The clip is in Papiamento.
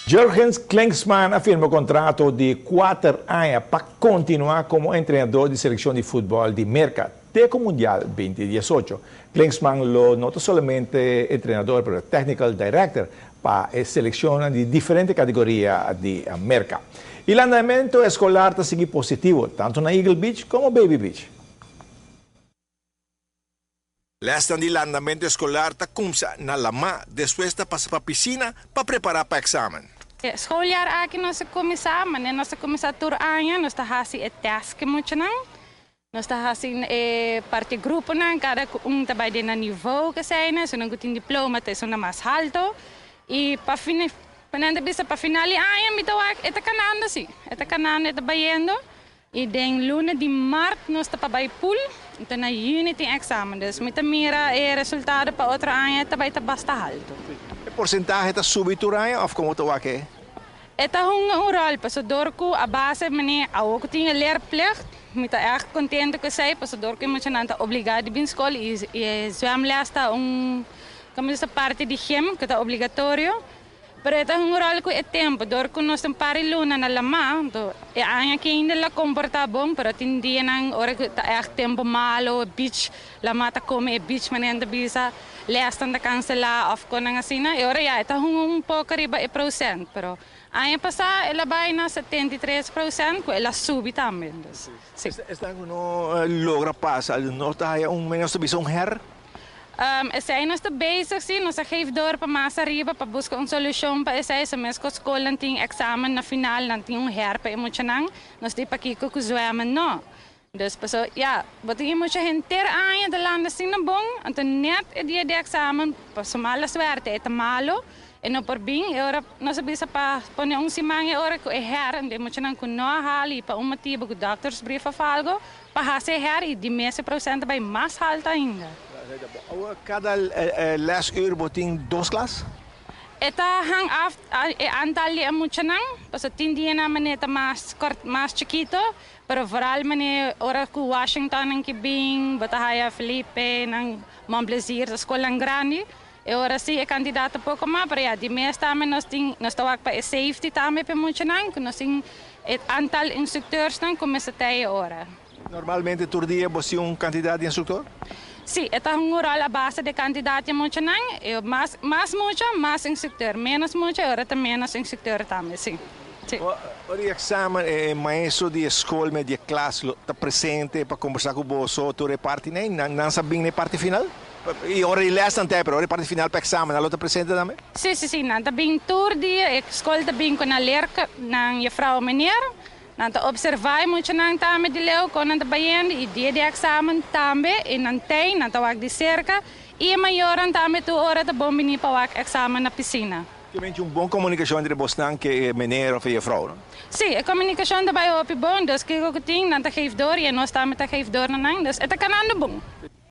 Jurgen Klinsmann a firma kontrato di 4 aña pa kontinuá komo entrenadó di selekshon di futbòl di Merka te ku Mundial 2018. Klinsmann lo no ta solamente entrenadó, pero technical director pa e selekshon di diferente kategoria di Merka. E landamentu eskolar ta sigui positivo, tantu na Eagle Beach komo Baby Beach. Les di landamentu eskolar ta kuminsá na laman, despues ta pasa pa pisina pa prepará pa eksamen. Schooljaar aki nos a kuminsá, ma nos a kuminsá tur aña, nos ta hasi e test ku muchanan. Nos ta hasi e parti gruponan, kada un ta bai den e nivel ku zijn, so nan tin diploma, ta esun mas haltu. I pa fin, pa nan bisa pa final di aña, mi ta wak, e ta kanando si, e ta kanando, e ta bayendo. I den luna di mart nos ta pa bai pool, anto na yüni tin eksamen. Dus mi ta mira e resultado pa otro aña ta bai ta basta haltu. E porsentahe ta subi tur aña òf kon ta wak? E ta un ròl, paso dor ku a base mane awo ku tin leerplicht, mi ta erg kontentu ku esei, paso dor ku muchanan ta obligá di bin skol i zwemles ta un, komo se parti di gym ku ta obligatorio. Pero e ta un ròl ku e tempu, dor ku nos tin par di luna na laman, anto e aña aki ainda el a komportá bon, pero tin dianan ora ku ta echt tempu malu, beach, laman ta kome e beach manera ta bisa, les ta kanselá òf kosnan asina, i ora ya e ta un poko riba e procent, pero aña pasá el a bai na 73% ku el a subi tambe. Dus, si. Esnan ku no logra pasa, no ta un menos bisa un her? Esei nos ta bezig, si, nos a geef door pa mas ariba pa buska un solushon pa esei, so mes ku skol tin eksamen na final, nan tin un her pa e muchanan, nos di pakiko ku zwemmen no. Dus paso, ja, bo tin mucha henter aña ta landa asina bon, anto net e dia di eksamen, pa su mala suerte, e ta malu, e no por bin, e ora nos a bisa pa pone un siman e ora ku e her, ande muchanan ku no a haal pa un motibu ku doktersbrief òf algo, pa hasi her i di mes e procent bai mas haltu ainda. Kada lesuur bo tin dos klas? E ta hang af e aantal di muchanan, paso tin dianan mane ta mas kort, mas chikitu, pero vooral mane ora ku Washington nan ke bin, bo ta haya Felipe, nan Mon Plaisir, ta skolnan grandi. E ora si e kantidat ta poko mas, pero ja, di mes tambe nos tin, nos ta wak pa e safety tambe pa muchanan, ku nos tin e aantal instructeursnan ku mester ta e ora. Normalmente tur dia bo tin un kantidat di instruktor? Si, e ta un ròl a base di kantidat di muchanan, e mas mucha, mas instruktor, menos mucha, ora ta menos instruktor tambe, si. Si. Ora di eksamen, e maestro di skol, di klas, ta presente pa kombersá ku bo tur e parti, nee? Nan sa bin e parti final? I ora di les nan pero ora parti final pa eksamen, nan ta presente tambe? Si, nan ta bin tur dia, e skol ta bin ku nan leer, nan juffrouw, meneer, nan ta observá muchanan tambe di leu, kon nan ta bayendo, i dia di eksamen tambe, i nan tei, nan ta wak di serka, i e mayornan tambe tur ora ta bon bini pa wak eksamen na pisina. Tin un bon komunikashon entre bosnan ku meneer òf juffrouw, no? Si, e komunikashon ta bai hopi bon, dus kiko ku tin, nan ta geef door i nos tambe ta geef door na nan, dus e ta kanando bon.